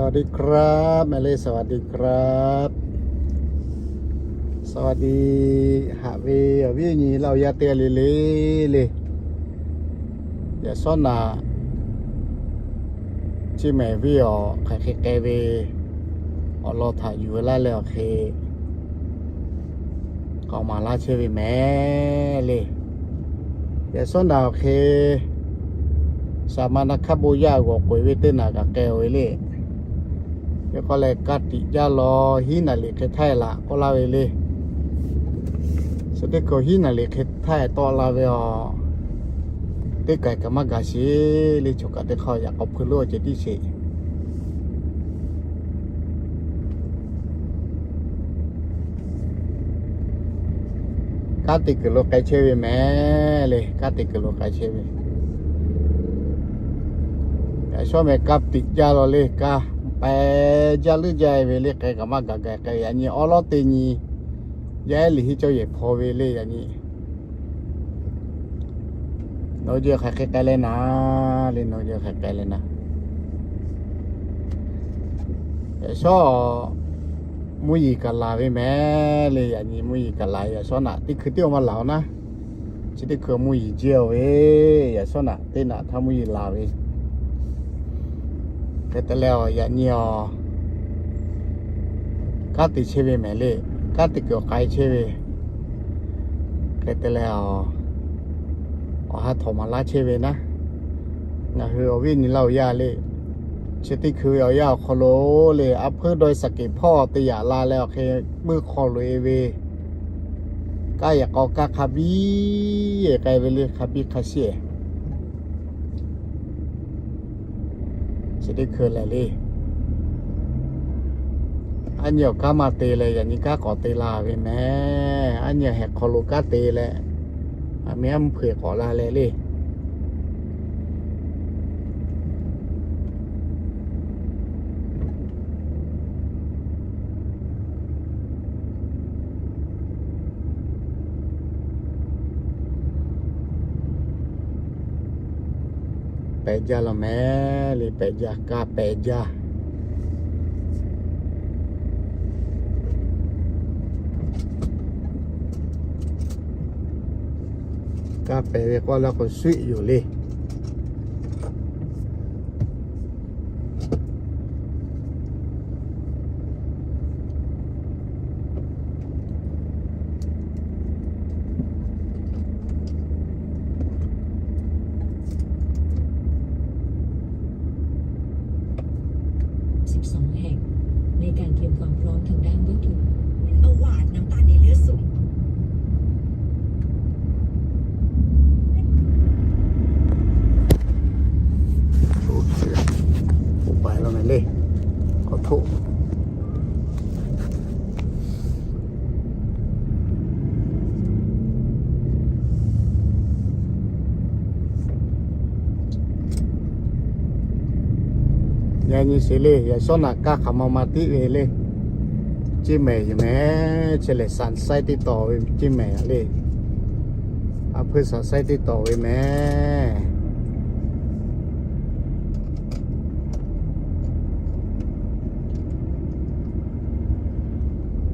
สวัสดีครับ แม่เล่ สวัสดีครับ สวัสดี haꞈ ve awˬ viˉ awˬ nyi laˇ awˬ yaˇ teˇ g'aˇ le le le. Yaꞈ shawˉ naꞈ, chi mehˍ viˇ awˬ hk'aˬ hk'e k'ai ve awˬ lawn htaꞈ yuˬ laˇ leh awˬ hk'e k'aoˍ maˍ laˇ chehˇ ve mehˍ le. Yaꞈ shawˉ naꞈ awˬ hk'e, saˍ ma na hkaˇ bon yaˇ g'awˬ k'oꞈ-e ve teˇ naꞈ kaꞈ k'ai-oˬ ve le. Yawˇ k'aw leh ka tiꞈ jaˇ law hiˉ naˍ liꞈ hk'e htaˇ e laꞈ k'oˆ laˇ ve le. Chi teˇ hkui hiˉ naˍ liꞈ hk'e htaˇ e tawˆ la ve awˬ, teˇ kaˬ kaꞈ maˇ gaˬ sheˍ le. Choˬ kaꞈ teˇ hk'aˇ yaꞈ k'aw hpui lo ceh tiˉ sheˍ. Kanˉ te kuiˬ lo k'ai chehˇ ve mehˍ le, kanˉ te kuiˬ lo k'ai chehˇ ve. Yaꞈ shawˉ mehˍ ka tiꞈ jaˇ law le, ka pehˍ jaˇ leuˉ jaˇ ve le, k'ai kaꞈ maˇ gaˬ gaˬ k'ai ve. Yaꞈ nyi awˉ lawˉ teˇ nyi yaˇ ehˉ liꞈ henˇ cawˇ yehˬ hpaw ve le. Yaꞈ nyi nawˬ hui hk'aˬ hk'e k'ai leh naˍ le, nawˬ hui hk'aˬ hk'e k'ai leh naˍ. Yaꞈ shawˉ mvuhˇ yeˬ kaꞈ laˬ ve mehˍ le. Yaꞈ nyi mvuhˇ yeˬ kaꞈ laˬ ve, yaꞈ shawˉ naꞈ teˇ hkui tiˉ awˬ maˇ laˬ-oˬ naˉ. Chi teˇ hkui mvuhˇ yeˬ jehˇ-oˬ ve, yaꞈ shawˉ naꞈ teˇ naꞈ htaˇ mvuhˇ yeˬ laˬ ve. Hk'e te leh awˬ, yaꞈ nyi awˬ, kanˉ te chehˇ ve mehˍ le. Kanˉ te kuiˬ awˬ k'ai chehˇ ve. Hk'e te leh awˬ, awˬ ha htawnˍ maˍ laˇ chehˇ ve naˉ. Ngaˬ hui awˬ viˉ nyi laˇ awˬ yaˇ le, chi teˇ hkui ve awˬ yanˇ awˬ hk'aw lo le, a hpuiˇ dawˇ saˍ keˍ hpawˇ te yaꞈ la leh awˬ hk'e, meuˇ hk'aw loꞈ-e ve, kanˉ yehˬ k'aw kanˉ hk'a biˇ-e k'ai ve le, hk'a biˇ hk'a shiˉ-e. Chi teˇ hkui lehˬ le, aˉ nyi awˬ kanˉ maˇ te leh yaꞈ nyi kanˉ k'awꞈ te la ve mehˍ. Aˉ nyi awˬ hehˍ hk'aw lo kanˉ te leh, aˬ miˍ aˉ mvuhˇ hpeuꞈ k'awꞈ la leh le. Pehꞈ jaˇ law mehˍ le, pehꞈ jaˇ, kaˇ pehꞈ jaˇ. Kaˇ pehꞈ ve k'oˆ leh k'o sweˆ yoˬ le. สิบสอง แห่ง ในการเตรียมความพร้อมทางด้านวัตถุ เบาหวาน น้ำตาลในเลือดสูง K'oˆ paiˍ law mehˍ le, k'awꞈ htoˆ. Yaꞈ nyi sheˍ le, yaꞈ shawˉ naꞈ kaˇ hk'aˬ ma ma tiˉ ve le. Ceˇ mehˍ yoˬ mehˍ, chi lehˬ Shaˍ saiˉ teˇ tawˍ ve ceˇ mehˍ le. A hpuiˇ Shaˍ saiˉ teˇ tawˍ ve mehˍ.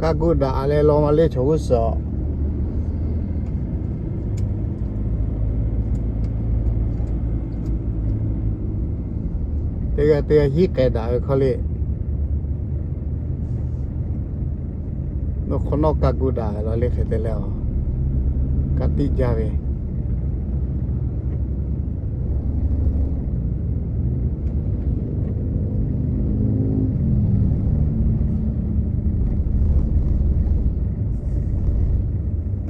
Kaˇ gu daꞈ leh law ma le chaw g'uˇ suhˍ. Teˇ g'aˇ teˇ g'aˇ hiˉ k'ai daꞈ ve hkawˇ le. Nawˬ hk'awꞈ nawˉ kaˇ gu daꞈ law le hk'e te leh, kaˇ tiꞈ jaˇ ve.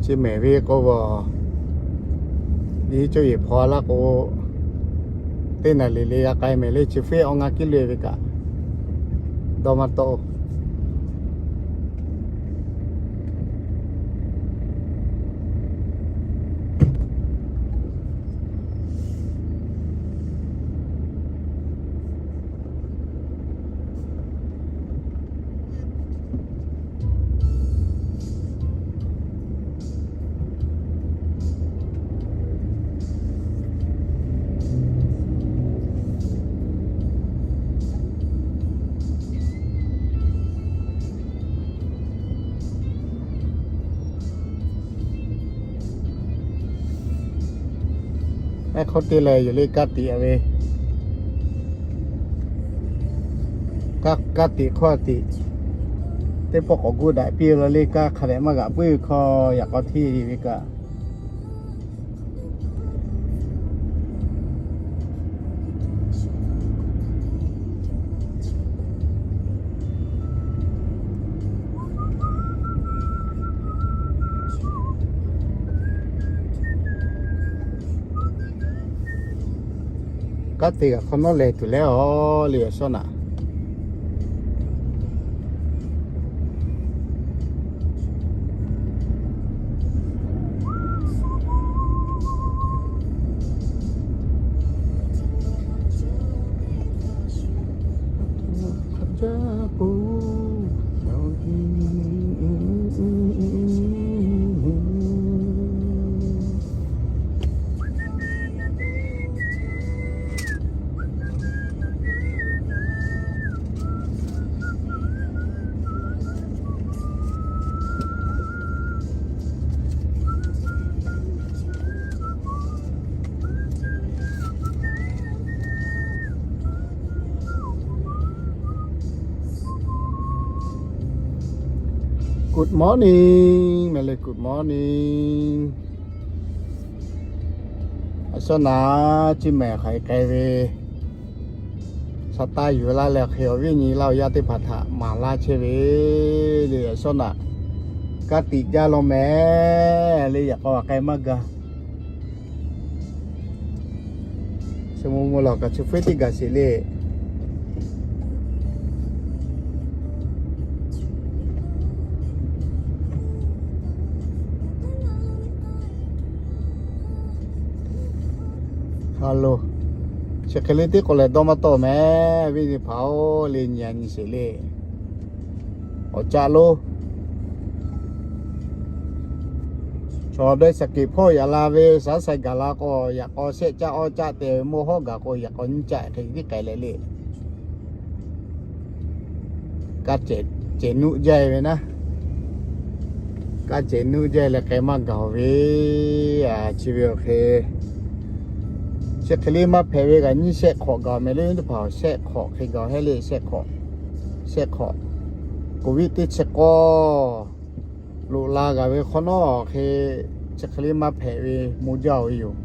Chi mehˍ ve k'o, yaꞈ nyi cawˇ yehˬ hpaw laˇ k'o, teˇ naˍ liˍ le g'a k'ai mehˍ le, chi feˆ awˬ ngaˇ kiˇ le ve kaꞈ, dawˇ maˇ tawˆ-oˬ. Ehˉ hk'awꞈ te leh yoˬ le, kanˉ teꞈ ve, kanˉ teꞈ hk'awꞈ teꞈ, teˇ pawˆ k'awꞈ gu daꞈ piˇ la le, kanˉ hk'a dehꞈ maˇ g'aꞈ puiˉ ve hk'aw, yaꞈ k'aw hteˇ ve kaꞈ Kanˉ te kaꞈ hk'awꞈ nawˉ leh tuˬ leh aˬ le, awˬ shawˉ naꞈ. Good morning, meh le, good morning. Awˬ shawˉ naꞈ, chi mehˍ hk'aˬ hk'e k'ai ve, sa taˇ yuˬ laˇ leh hk'e awˬ viˉ nyi laˇ awˬ yaˇ teˇ hpaˍ htaꞈ maˍ laˇ chehˇ ve le. Awˬ shawˉ naꞈ, kanˉ teꞈ jaˇ law mehˍ le, yaꞈ k'aw k'ai maˇ gaˬ. Chi mvuh mvuh lawˬ kaꞈ chi hpuiˉ teˇ gaˬ sheˍ le. Hello, chi hk'e le teˇ k'o lehˬ dawˇ maˇ tawˆ mehˍ, viˉ nyi hpaˍ-oˬ le, nyi a nyi sheˍ le. Awˬ caˆ lonˉ, chaw dawˇ shaˍ keꞈ hpawˇ yaꞈ la ve, shaˉ sai gaˬ la k'o, yaꞈ k'aw shehˆ caˆ awˇ caˆ te ve, mawˇ hawˉ gaˬ k'o, yaꞈ k'aw nyiˇ caˆ hk'e tiˉ k'ai leh le. Kanˉ cehˬ nuˆ jaˇ ve naˉ, kanˉ cehˬ nuˆ jaˇ leh k'ai maˇ gaˬ ve, a chi ve awˬ hk'e, chi hk'e le maˇ hpehꞈ ve kaꞈ nyiˇ shehˆ hk'awꞈ gaˬ mehˍ le, teˇ hpaˍ shehˆ hk'awꞈ hk'e gaˬ hehˉ le, shehˆ hk'awꞈ, shehˆ hk'awꞈ. Covid teˇ chi k'awˇ loꞈ la gaˬ ve hk'awꞈ nawˉ hk'e, chi hk'e le maˇ hpehꞈ ve maw jaˇ ve yoˬ.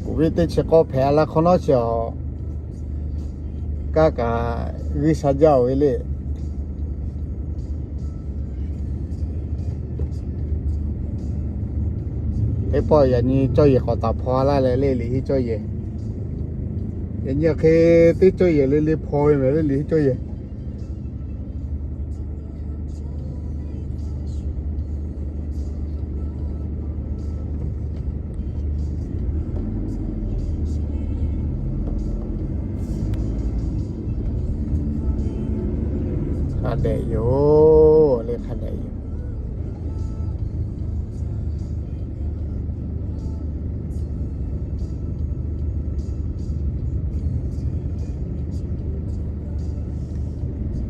Covid teˇ chi k'awˇ hpehꞈ la hk'awꞈ nawˉ chi awˬ, kanˉ kaꞈ g'uiˇ sha jaˇ-oˬ ve le. Teˇ pawˆ yaꞈ nyi cawˇ yehˬ k'awꞈ taˍ hpaw laˇ leh le, liꞈ henˇ cawˇ yehˬ. Yaꞈ nyi hk'e teˇ cawˇ yehˬ le le hpaw ve mehˍ le, liꞈ henˇ cawˇ yehˬ. Hk'a dehꞈ yoˬ le, hk'a dehꞈ yoˬ.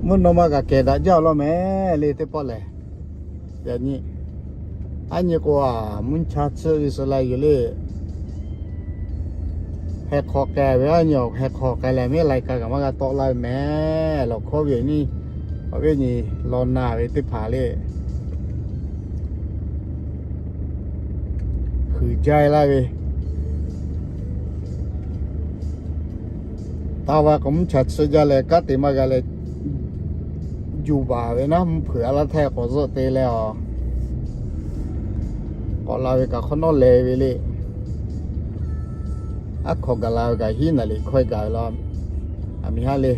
Mvuhˇ naw ma kaꞈ kehˬ daꞈ jaˇ law mehˍ le, teˇ pawˆ lehˬ. Yaꞈ nyi, aˉ nyi k'o a, mvuhˇ cha tsuhˇ ve suh la yoˬ le. Heh hk'awꞈ k'ai ve, aˉ nyi awˬ heh hk'awꞈ k'ai leh mehˉ lai ka kaꞈ maˇ g'a tawˆ laˇ ve mehˍ. Lawˬ hkawˉ ve awˬ nyi, awˬ viˉ nyi law na ve teˇ hpaˍ le, huiˍ jaˇ laˇ ve, taˇ va k'o mvuhˇ cha tsuhˇ jaˇ leh kanˉ te maˇ g'a leh, juˬ baˬ ve naˉ, mvuhˇ hpeuꞈ a laˇ htehˇ k'awꞈ zuhˆ te leh a, k'awꞈ la ve kaꞈ hk'awꞈ nawˉ leh ve le. Aˉ hkawꞈ gaˬ la ve kaꞈ hiˉ naˍ liꞈ hkawehˇ gaˬ ve la, aˬ miˍ haˉ le.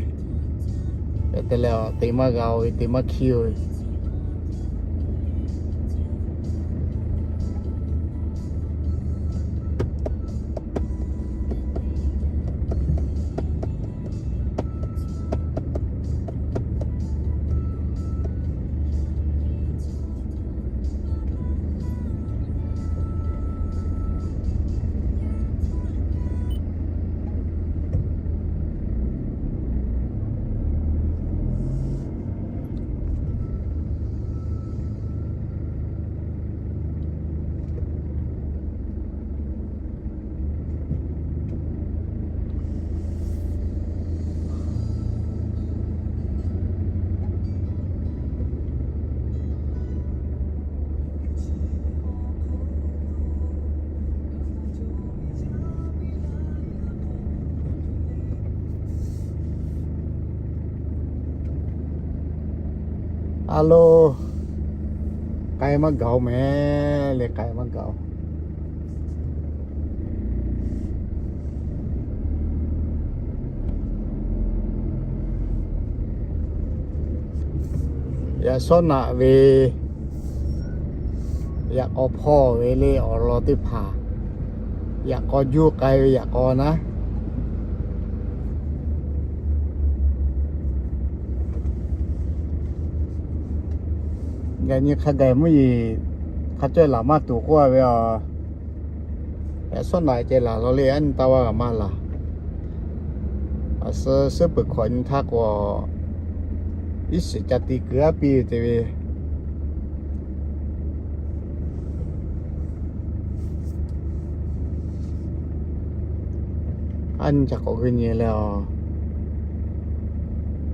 Hk'e te leh a, te maˇ g'a-o ve, te maˇ hkiˇ-o ve. A loˬ, k'ai maˇ gaˬ-oˬ mehˍ le, k'ai maˇ gaˬ-oˬ. Yaꞈ shawˉ naꞈ ve, yaꞈ k'aw hpawˇ ve le awˬ lawn teˇ hpaˍ, yaꞈ k'aw juˇ k'ai ve yaꞈ k'aw naˉ. Yaꞈ nyi hk'a gaˬ mvuhˇ yeˬ hk'a cawˇ laˬ maˇ tuˬ k'oˆ ve a. Yaꞈ shawˉ naꞈ ceh laˬ law le, a nyi taˇ vaˇ g'a maˇ laˬ. Aˬ suh suhˉ peuˬ hkawꞈ nyi htaˇ k'o, iˉ shiˍ ca ti kuiˬ aˉ piˇ ve te ve. A nyi ca k'awꞈ g'uiˇ nyi leh a,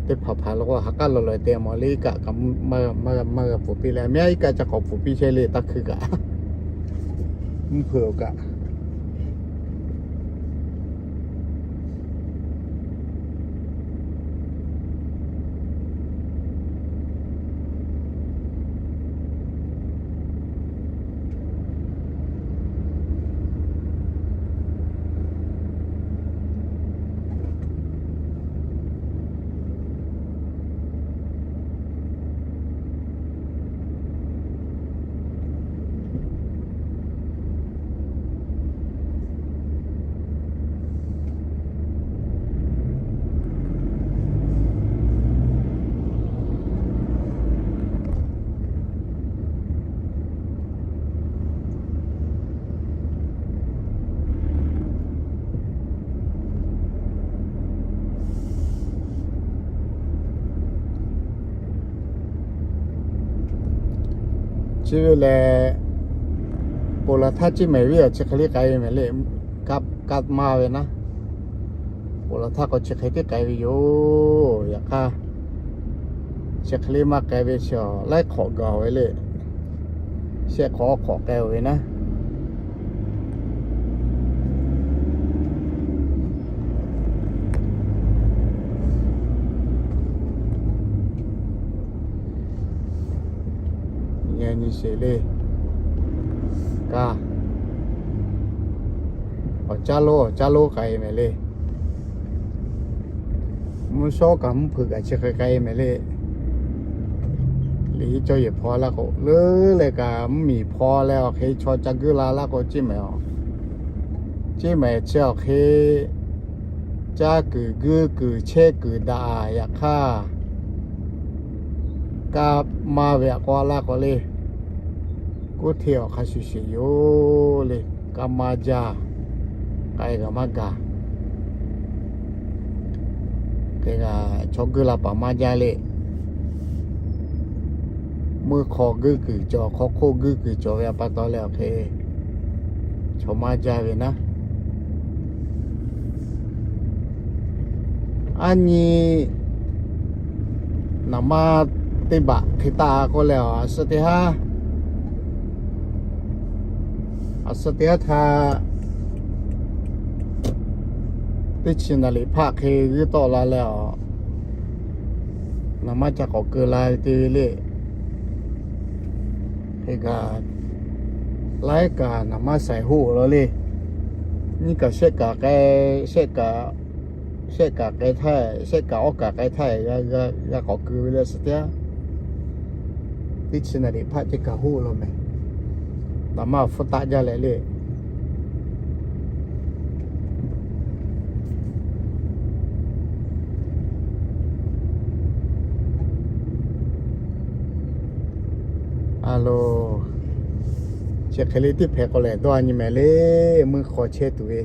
teˇ hpaˍ hpaˍ lo k'o ha k'aˉ lawˬ lawˬ te mawˬ le, iˉ kaˆ kaꞈ maˇ g'a pfuhˍ piˇ leh, a mehˉ iˉ kaˆ ca k'awꞈ pfuhˍ piˇ chehˇ le, taˇ hkui kaꞈ mvuhˇ hpeuꞈ kaꞈ. Chi ve lehˬ, ponˬ laˬ htaˇ ceˇ mehˍ viˉ awˬ chi hk'e le k'ai ve mehˍ le, kaˆ maˇ ve naˉ. Ponˬ laˬ htaˇ k'o chi hk'e teˇ k'ai ve yoˬ. Yaꞈ hk'aˇ, chi hk'e le maˇ k'ai ve chi a laiˉ hk'awꞈ gaˬ ve le, shehˆ hk'awꞈ awˉ hk'awꞈ k'ai ve naˉ. Nyi sheˍ le, kaꞈ awˬ caˉ lonˉ awˬ caˉ lonˉ k'ai mehˍ le. Mvuhˇ shawˉ kaꞈ mvuhˇ hpeuꞈ kaꞈ chi hk'e k'ai mehˍ le. Liꞈ cawˇ yehˬ hpaw laˇ k'o, leuˉ leh kaꞈ mvuhˇ miˬ hpaw leh awˬ hk'e chaw ca guˇ la laˇ k'o, ceˇ mehˍ a, ceˇ mehˍ chi awˬ hk'e caˇ kuiˬ guˇ kuiˬ chehˇ kuiˬ daꞈ. Yaꞈ hk'aˇ, kaˆ maˇ ve aꞈ k'aw laˇ k'o le, kuˉ hteˇ awˬ hk'a shuˍ shuˍ yoˬ le. Kaˆ maˇ jaˇ, k'ai g'a maˇ gaˬ. Hk'e kaꞈ chaw guˇ la paˍ maˇ jaˇ le. Mvuhˇ hk'aw guˇ kuiˬ cawˬ, hk'aw hk'oˆ guˇ kuiˬ cawˬ ve a pa taw leh awˬ hk'e chaw maˇ jaˇ ve naˉ. A nyi naˍ manˇ teˇ baꞈ hk'e taˆ k'oˆ leh a, aˬ suh teˇ haˉ, aˬ suh teˇ haˉ htaˇ teˇ chi naˍ riˍ hpaˆ hk'e g'uiˇ tawˆ la leh a, naˍ manˇ ca k'awꞈ keu la ve te ve le. Hk'e kaꞈ, laiˉ kaꞈ naˍ manˇ shaiˍ hoˆ law le. Nyiˇ kaꞈ shehˆ kaꞈ k'ai, shehˆ kaꞈ, shehˆ kaꞈ k'ai htaˇ, shehˆ kaꞈ awˉ kaꞈ k'ai htaˇ g'a k'awꞈ keu ve le suh teˇ haˉ. Teˇ chi naˍ riˍ hpaˆ teˇ kaꞈ hoˆ law mehˍ. Naˍ manˇ awˬ hpfuhˇ taˆ jaˇ leh le. A loˬ, chi hk'e le teˇ hpehꞈ k'o lehˬ dawˇ a nyi mehˍ le, mvuhˇ hk'aw chehˇ tuˬ ve.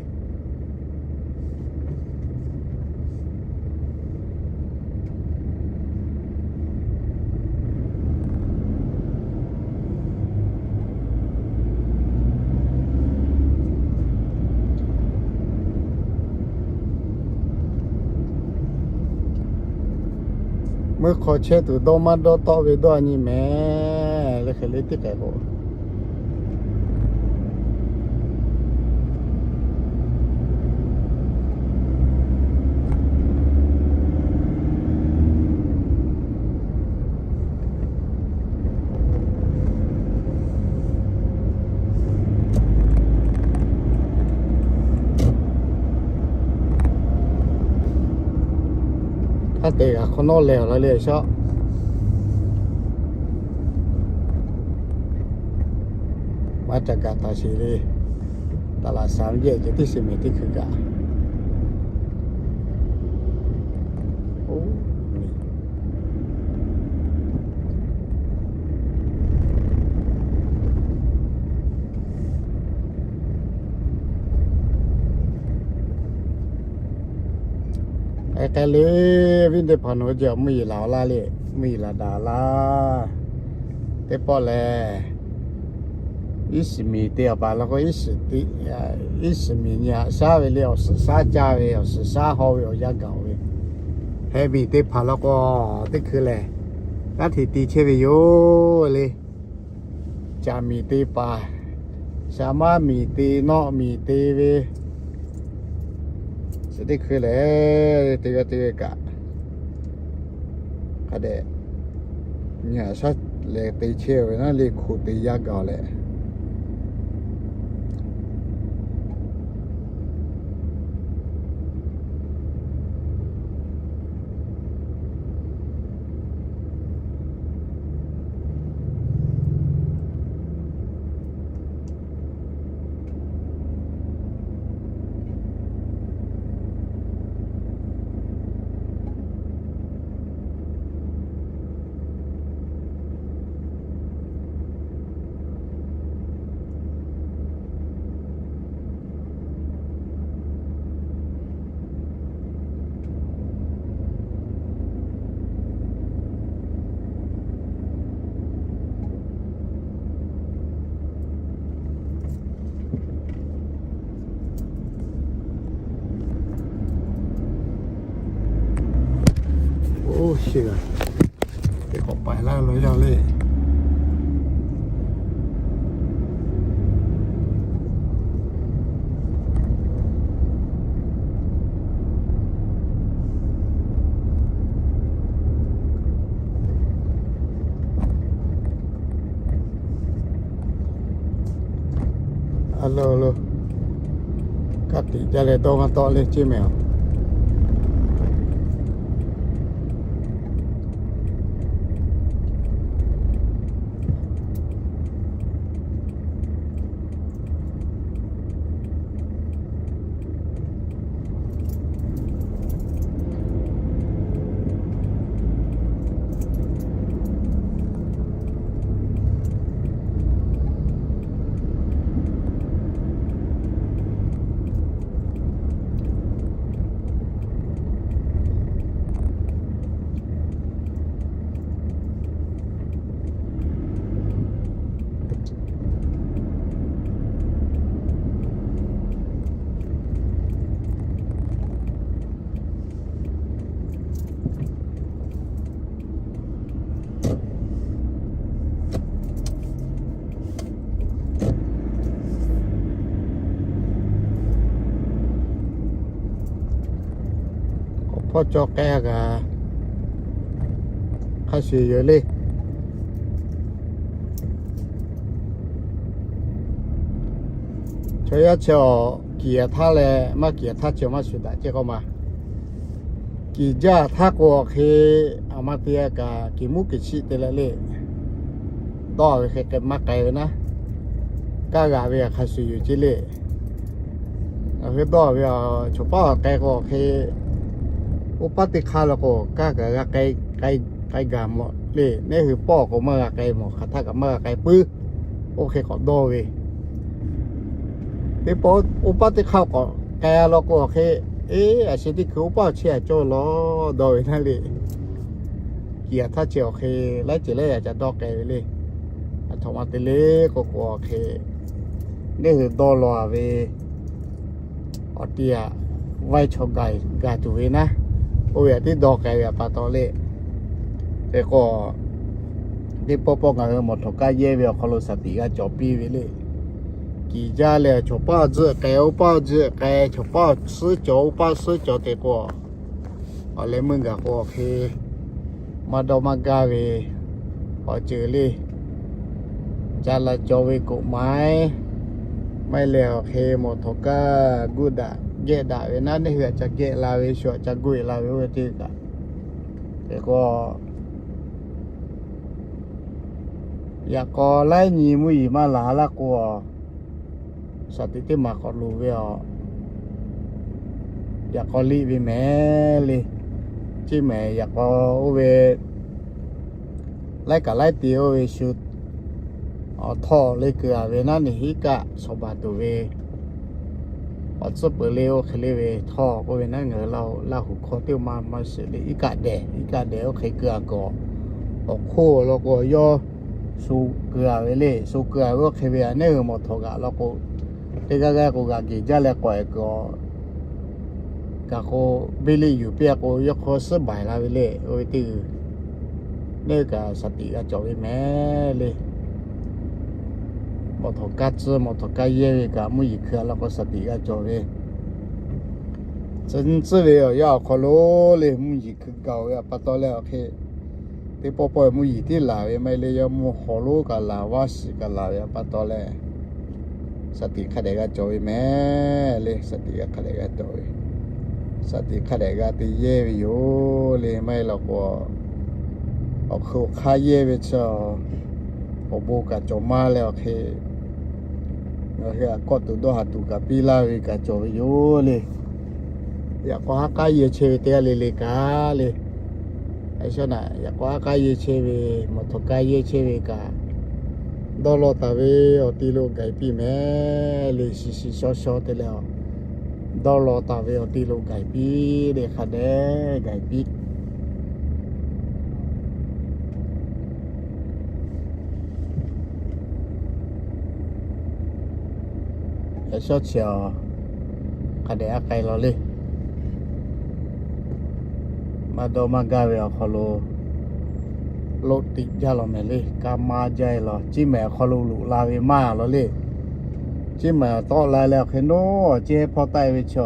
Mvuhˇ hk'aw chehˇ tuˬ dawˇ maˇ dawˇ tawˆ ve dawˇ a nyi mehˍ le, hk'e le teˇ hpehꞈ k'o. Aˉ te g'a hk'awꞈ nawˉ leh awˬ la le shaw. Maˇ ca gaˬ taˍ sheˍ le. Taˍ laꞈ saˍ ve jehˇ ceh teˇ shiˍ miˬ teˇ hkui kaꞈ. K'ai k'ai le, viˉ teˇ hpaˍ nawˬ hui jehˬ mvuhˇ yeˬ laˬ awˬ laˇ le, mvuhˇ yeˬ laˬ daꞈ laˇ. Teˇ pawˆ lehˬ, iˉ shiˍ miˬ te awˬ paˍ law k'o, iˉ shiˍ miˬ nyi haꞈ shaˉ ve le, awˬ suhˍ shaˉ caˇ ve, awˬ suhˍ shaˉ haw ve, awˬ yanˇ gaˬ ve, heh miˬ teˇ hpaˍ law k'o, teˇ hkui lehˬ, kanˉ hteꞈ te chehˇ ve yoˬ le. Caˬ miˬ te paˍ, shaˍ maˇ miˬ te, nawˆ miˬ te ve, suhˍ teˇ hkui lehˬ, te g'a te ve kaꞈ, hk'a dehꞈ nyi haꞈ shaˉ leh te chehˇ ve naˉ le, hk'oꞈ te yaˇ gaˬ leh. Oˇ, shiˍ g'a, teˇ k'awꞈ paiˍ laˇ lo yaˇ le. A lo lo, ka tiꞈ jaˇ leh dawˇ maˇ tawˆ le ceˇ mehˍ aˬ. K'awꞈ hpawˇ cawˬ k'ai kaꞈ hk'a shuˍ yoˬ le. Chaw yaˇ chi awˬ kiˍ aˬ htaˇ leh maˇ kiˍ aˬ htaˇ chi awˬ maˇ shuˍ daꞈ ceˇ k'oˆ ma. Kiˍ jaˇ htaˇ k'o awˬ hk'e, aˬ ma te kaꞈ kiˍ muˉ kiˍ chiˆ te leh le. Dawˇ ve hk'e maˇ k'ai ve naˉ, kaˇ g'aꞈ ve hk'a shuˍ yoˬ ceˇ le. Ngaˬ hui dawˇ ve chaw paˉ awˬ k'ai k'o awˬ hk'e, oˇ paˉ teˇ hk'aˇ lo k'o kaˇ kaꞈ g'a k'ai gaˬ mawˬ le. Neˇ hui pawˆ k'o maˇ g'a k'ai mawˬ, hk'aˬ htaˇ kaꞈ maˇ g'a k'ai puiˉ. Oˇ hk'e k'awꞈ dawˇ ve teˇ pawˆ, oˇ paˉ teˇ hk'aˇ k'awꞈ k'ai law k'o awˬ hk'e, eˉ, aˬ shi teˇ hkui oˇ paˉ awˬ chehˇ a cawˇ law dawˇ ve naˉ le. Kiˍ aˬ htaˇ chi awˬ hk'e laiˉ ceuˬ laiˉ yaꞈ ca dawˇ k'ai ve le. Aˬ htoꞈ ma te le k'o k'o awˬ hk'e, neˇ hui dawˇ law ve awˬ ti aꞈ vaiˇ chaw gaˬ tuˬ ve naˉ, oˇ ve aꞈ tiˉ dawˇ k'ai ve pa taw le. Hk'e k'o, teˇ pawˆ pawˆ ngaˬ hui mawˬ htawnˍ kaˇ yehˇ ve awˬ hk'aw lo shaˍ tiꞈ g'a cawˬ piˇ ve le. Kiˍ jaˇ leh chaw paˉ awˬ tzuhˆ k'ai, oˇ paˉ awˬ tzuhˆ k'ai, chaw paˉ awˬ suhˉ cawˬ, oˇ paˉ suhˉ cawˬ te k'o, awˬ leh meuˇ gaˬ k'o awˬ hk'e maˇ dawˇ maˇ gaˇ ve awˬ ceuˬ le. Ca la cawˬ ve k'oꞈ ma eˉ, maˇ heˆ leh awˬ hk'e mawˬ htawnˍ kaˇ guˇ daꞈ gehˆ daꞈ ve naˉ, neˇ hui aꞈ ca geh la ve, shu aꞈ ca guˇ eˬ la ve oˇ ve teˇ kaꞈ Hk'e k'o, yaꞈ k'aw laiˉ nyi mvuhˇ yeˬ maˇ laˬ laˇ k'o, shaˍ tiꞈ teˇ maˬ k'awꞈ loˍ ve aˬ, yaꞈ k'aw liˇ ve mehˍ le. Chi mehˍ yaꞈ k'aw oˇ ve laiˉ kaꞈ laiˉ te oˇ ve shu awˬ htawˇ le keu a ve naˉ neˬ iˉ kaˆ shawˍ baˬ tuˬ ve awˬ tcuhˉ peuˬ le oˇ hk'e le ve htawˇ k'oˆ ve naˉ ngaˬ hui Laˇ huˍ hkawˇ teˇ maˇ maˇ shiˍ le iˉ kaˆ dehˬ iˉ kaˆ dehˬ oˇ hk'e keu a kaꞈ, awˬ hk'oˆ law k'o yawˇ shu keu a ve le. Shu keu a ve oˇ hk'e ve a neˉ hui mawˬ htawnˍ g'aꞈ law k'o, teˇ g'aˇ g'aˇ k'o g'aꞈ gehˬ jaˇ leh k'awꞈ e kuiˬ aˬ, kaꞈ k'o, beˇ liˇ yuˬ piˇ a k'o yawˇ hk'aw suhˉ baiˬ la ve le. Oˇ ve teˇ g'uiˬ neˇ kaꞈ shaˍ tiꞈ g'a cawˬ ve mehˍ le. Mawˬ htawnˍ kaˇ tcuhˇ mawˬ htawnˍ kaˇ yehˇ ve kaꞈ mvuhˇ yeˬ hkui a law k'o shaˍ tiꞈ g'a cawˬ ve. Tcuh nyi tcuhˇ ve awˬ yanˇ awˬ hk'aw lo le mvuhˇ yeˬ hkui gaˬ ve a pa taw leh awˬ hk'e, teˇ pawˆ pawˆ mvuhˇ yeˬ tiˉ laˬ ve maˇ heˆ le, yawˇ mvuhˇ haw lonˉ kaꞈ laˬ, vaˇ shiˍ kaꞈ laˬ ve a pa taw leh, shaˍ tiꞈ hk'a dehꞈ g'a cawˬ ve mehˍ le. Shaˍ tiꞈ g'a hk'a dehꞈ g'a cawˬ ve, shaˍ tiꞈ hk'a dehꞈ g'a te yehˇ ve yoˬ le. Maˇ heˆ law k'o, awˬ hk'eun awˬ hk'aˇ yehˇ ve chi awˬ bon kaꞈ cawˬ maˇ leh awˬ hk'e, ngaˬ hui a kawˆ tuˬ dawˇ haˍ tuˬ kaꞈ piˇ laˇ ve kaꞈ cawˬ ve yoˬ le. Yaꞈ k'aw haˉ k'aˉ yehˇ chehˇ ve teˇ g'aˇ le le kaꞈ le. Aˬ sha naꞈ yaꞈ k'aw haˉ k'aˉ yehˇ chehˇ ve, mawˬ htawnˍ kaˇ yehˇ chehˇ ve kaꞈ, dawˇ law taˍ ve awˬ ti lo gaiˬ piˇ mehˍ le. Shiˍ shiˍ shaw shaw te leh, dawˇ law taˍ ve awˬ ti lo gaiˬ piˇ le. Hk'a dehꞈ gaiˬ piˇ. Yaꞈ shawˉ chi aˬ, hk'a dehꞈ a k'ai law le. Maˇ dawˇ maˇ gaˇ ve awˬ hk'aw lo loꞈ tiꞈ jaˇ law mehˍ le. Kaˇ maˇ jaˇ e law, ciˇ mehˍ awˬ hk'aw lo loꞈ la ve maˇ law le. Ciˇ mehˍ tawˆ la leh awˬ hk'e nawˉ awˬ ciˇ heˉ hpawˇ taˆ e ve chi,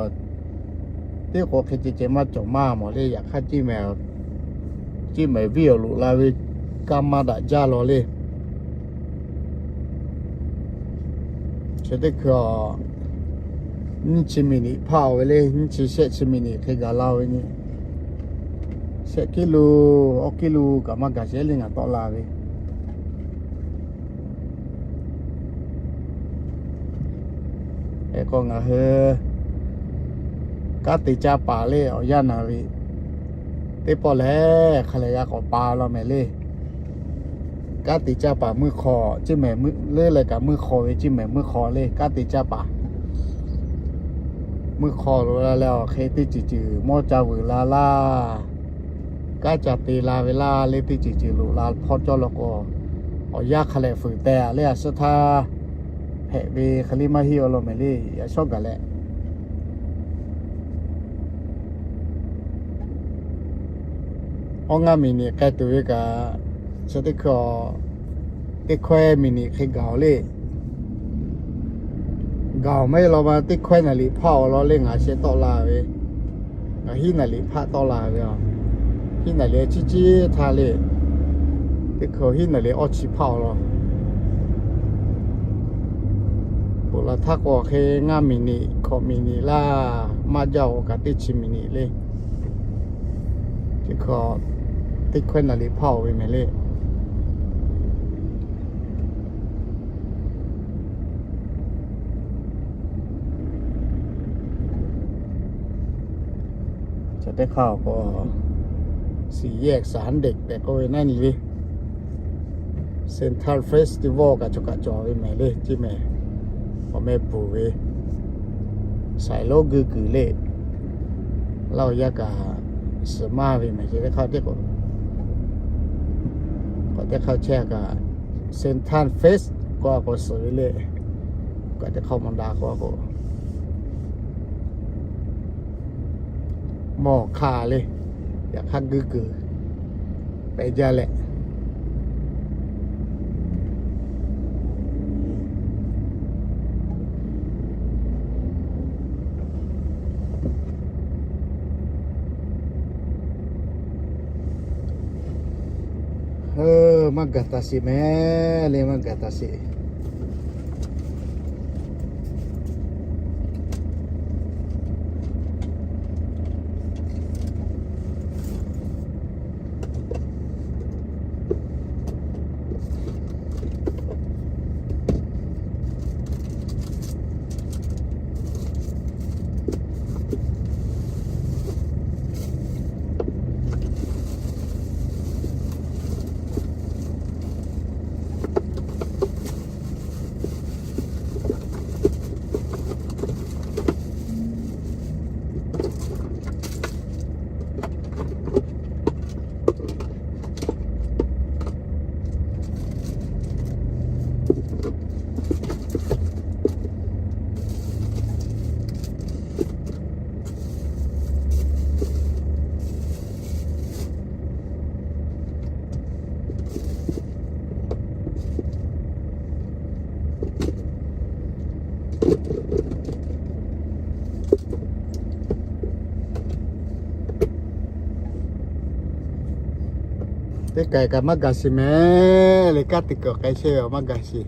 teˇ k'o hk'e ceh ceh maˇ cawˬ maˇ mawˬ le. Yaꞈ hk'aˇ ciˇ mehˍ, ciˇ mehˍ viˇ awˬ loꞈ la ve kaˇ maˇ daꞈ jaˇ law le. Chi teˇ hkui aˬ, nyiˇ chi miˬ niꞈ hpaˆ oˬ ve le. Nyiˇ chi shehˆ chi miˬ niꞈ hk'e gaˬ la ve nyi, shehˆ kiˉ lo, awˇ kiˉ lo kaꞈ maˇ gaˬ shehˍ le ngaˬ tawˆ la ve. Hk'e k'o ngaˬ hui kanˉ te caˇ paˍ le awˬ yanˇ naˍ riˍ teˇ pawˆ lehˬ hk'a lehˬ g'a k'awꞈ pa law mehˍ le. Kanˉ te caˇ paˍ meuˇ hk'aw, ciˇ mehˍ leuˉ leh kaꞈ meuˇ hk'aw ve ciˇ mehˍ meuˇ hk'aw le kanˉ te caˇ paˍ meuˇ hk'aw lo la leh awˬ hk'e teˇ ceuˬ ceuˬ mawˇ ca vuiˬ la laˇ. Kanˉ ca te la ve laˇ le teˇ ceuˬ ceuˬ loꞈ la hpawˇ cawˇ law k'o, awˬ yanˇ hk'a lehˬ fuiˍ teh a le a suhˉ htaˇ hpehꞈ ve hk'e le maˇ heˆ awˬ lawn mehˍ le. Yaꞈ shawˉ gaˬ leh awˇ ngaˇ miˬ niꞈ k'ai tuˬ ve kaꞈ, chi teˇ hkui aˬ, teˇ hkawehˇ miˬ niꞈ hk'e gaˬ oˬ le. Gaˬ oˬ maˇ heˆ law ma teˇ hkawehˇ naˍ liꞈ hpaˆ awˬ lawn le ngaˬ sheh tawˆ la ve. Ngaˬ hiˉ naˍ liꞈ hpaˆ tawˆ la ve aˬ. Hiˉ naˍ liꞈ chiˇ ciˉ htaˇ le, teˇ hkui hiˉ naˍ liꞈ awˇ chi hpaˆ awˬ lawn. Ponˬ laˬ htaˇ k'o hk'e ngaˇ miˬ niꞈ hkawꞈ miˬ niꞈ laˇ, maˇ jaˇ oˬ kaꞈ teˇ chi miˬ niꞈ le. Teˇ hkawehˇ naˍ liꞈ hpaˆ oˬ ve mehˍ le. Chi teˇ hk'aˇ k'o, Siˬ yehˆ saˍ haˉ deꞈ tehꞈ k'oˆ ve naˉ nyi le. Central Festival kaꞈ chaw kaꞈ cawˬ ve mehˍ le, ciˇ mehˍ awˬ meh bvuhˬ ve, shaiˍ lonˉ guiˇ kuiˬ le. Laˇ awˬ yaˇ kaꞈ suhˍ maˇ ve mehˍ ce teˇ hk'aˇ teˇ k'o, k'awꞈ teˇ hk'aˇ chehˇ kaꞈ, Central Fest k'oˆ a k'o suhˍ ve le. Kaꞈ teˇ hk'aˇ maw daꞈ k'oˆ a k'o, mawˬ hk'aˇ le, yaꞈ hk'aˇ guiˇ kuiˬ pehꞈ jaˇ leh, maˇ gaˬ taˍ sheˍ mehˍ le, maˇ gaˬ taˍ sheˍ. Teˇ kaˬ kaꞈ maˇ gaˬ shiˍ mehˍ le, kanˉ te kuiˬ k'ai chehˇ ve maˇ gaˬ shiˍ.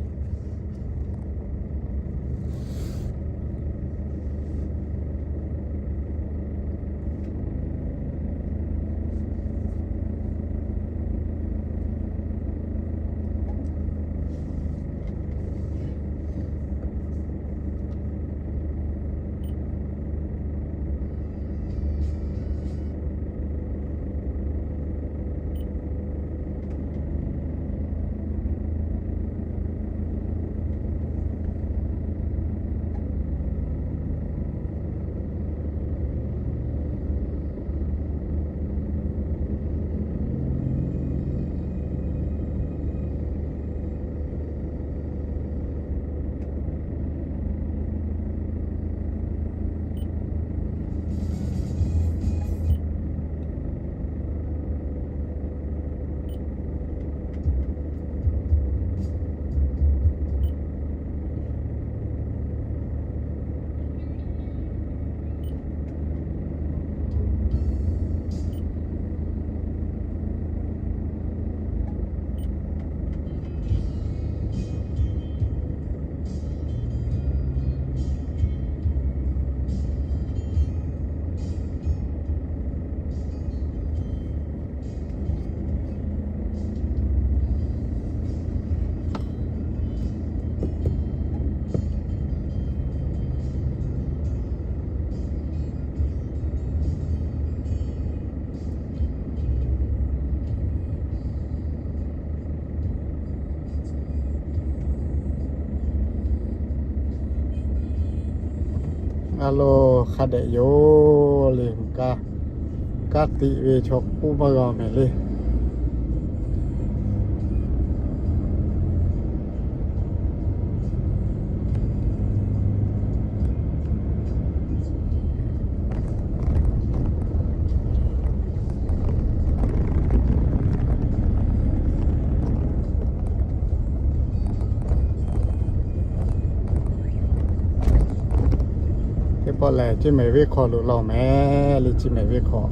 A lo, hk'a dehꞈ yoˬ le, kanˉ tiꞈ ve chaw k'oˆ maˇ g'a mehˍ le. Teˇ pawˆ lehˬ, Ceˇ mehˍ venˇ hk'aw lo law mehˍ le, Ceˇ mehˍ venˇ hk'aw.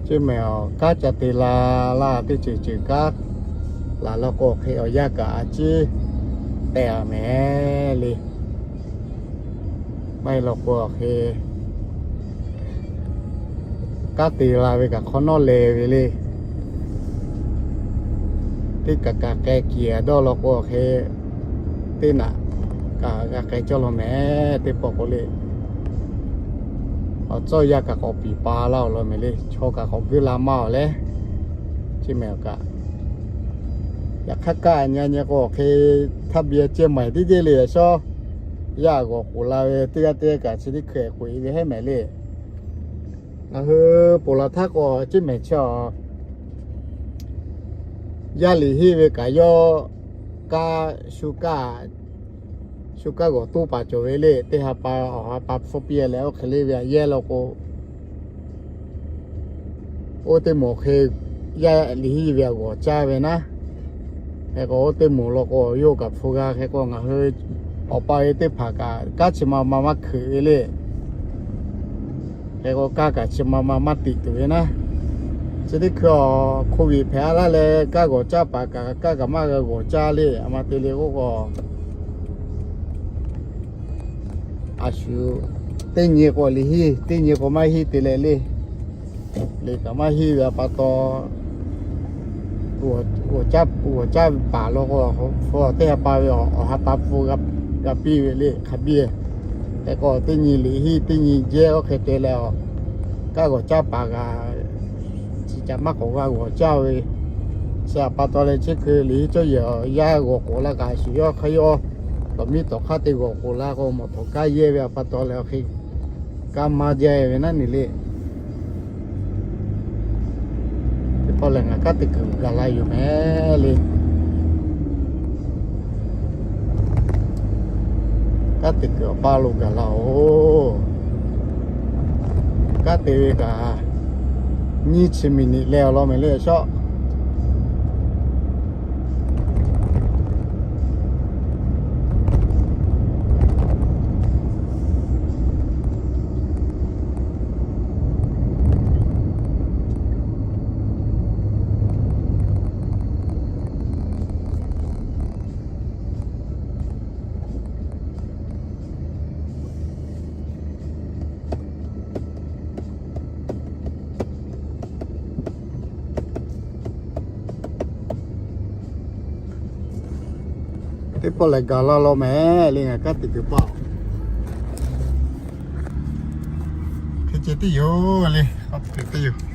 Ceˇ mehˍ awˬ kanˉ ca te la laˇ, teˇ ceuˬ ceuˬ kanˉ laˬ law k'o, hk'e awˬ yanˇ kaꞈ a ciˉ tehꞈ a mehˍ le. Maˇ heˆ law k'o, hk'e kanˉ te la ve kaꞈ hk'awꞈ nawˉ leh ve le. Teˇ kaꞈ kaꞈ k'ai kiˬ a dawˇ law k'o, hk'e teˇ naꞈ kaꞈ g'a k'ai cawˇ law mehˍ, teˇ pawˆ k'o le. Awˬ tcuhˇ yanˇ kaꞈ k'awꞈ piˍ pa laˇ awˬ lawn mehˍ le, chaw kaꞈ k'awꞈ guiˇ la maˇ awˬ leh, Ceˇ mehˍ kaꞈ. Yaꞈ hk'aˇ kaꞈ nyi nyi k'o, hk'e htaˇ biˇ ceh maiˬ teˇ jeˇ le, yaꞈ shawˉ yaˇ g'awˬ k'oˍ la ve teˇ g'aˇ teˇ g'aˇ kaꞈ chi teˇ hkui k'oꞈ e ve heˉ mehˍ le. Ngaˬ hui ponˬ laˬ htaˇ k'o, Ceˇ mehˍ chi awˬ yaˇ liꞈ henˇ ve kaꞈ yawˇ kaˇ shu kaˇ shu kaˇ g'awˬ toˇ paˍ cawˬ ve le. Teˇ ha pa awˬ ha pa hpfuhˇ piˇ leh oˇ hk'e le ve a yehˇ law k'o, oˇ teˇ moˍ hk'e yaˇ liꞈ henˇ ve a g'awˬ caˇ ve naˉ. Hk'e k'o, oˇ teˇ moˍ law k'o, yawˇ kaꞈ hpu g'a. Hk'e k'o, ngaˬ hui awˬ pa ve teˇ hpaˍ kaꞈ kanˉ chi ma ma maˇ hkeuꞈ ve le. Hk'e k'o, kanˉ kaꞈ chi ma ma maˇ tiꞈ tuˬ ve naˉ. Chi teˇ hkui awˬ hko viꞈ hpehꞈ a laˇ leh, kanˉ g'awˬ caˇ paˍ kaꞈ kanˉ kaꞈ maˇ g'a g'awˬ caˇ le. A ma te le k'oˆ k'o, a shu teˇ nyi k'o liꞈ henˇ, teˇ nyi k'o maˇ henˇ te leh le. Liꞈ kaꞈ maˇ henˇ ve a pa taw, g'awˬ caˇ paˍ law k'o, hpu teˇ ha pa ve awˬ ha pa hpu g'a piˇ ve le hk'a biˇ. Hk'e k'o, teˇ nyi liꞈ henˇ, teˇ nyi jehˇ oˇ hk'e te leh, kanˉ g'awˬ caˇ paˍ kaꞈ chi ca maˇ k'awꞈ g'a g'awˬ caˇ ve. Chi a pa taw leh, chi hkui liꞈ henˇ cawˇ yehˬ yaˇ g'awˬ k'oˍ la kaꞈ shu yawˇ hk'aˇ yawˇ tawˍ miˇ tawˍ hk'aˇ te g'awˬ k'oˍ la k'o, mawˬ htawꞈ kanˉ yehˇ ve a pa taw leh, hk'e kanˉ maˇ jaˇ ve naˉ ne le. Teˇ pawˆ lehˬ, ngaˬ kanˉ te kuiˬ gaˬ la yoˬ mehˍ le. Kanˉ te kuiˬ awˬ paˇ lo gaˬ la oˬ. Kanˉ te ve kaꞈ nyiˇ chi miˬ niꞈ leh awˬ lawn mehˍ le, a shaw. Teˇ pawˆ lehˬ gaˬ la law mehˍ le, ngaˬ kanˉ te kuiˬ paˆ. Hk'e ceh teˇ yoˬ le, teˇ yoˬ.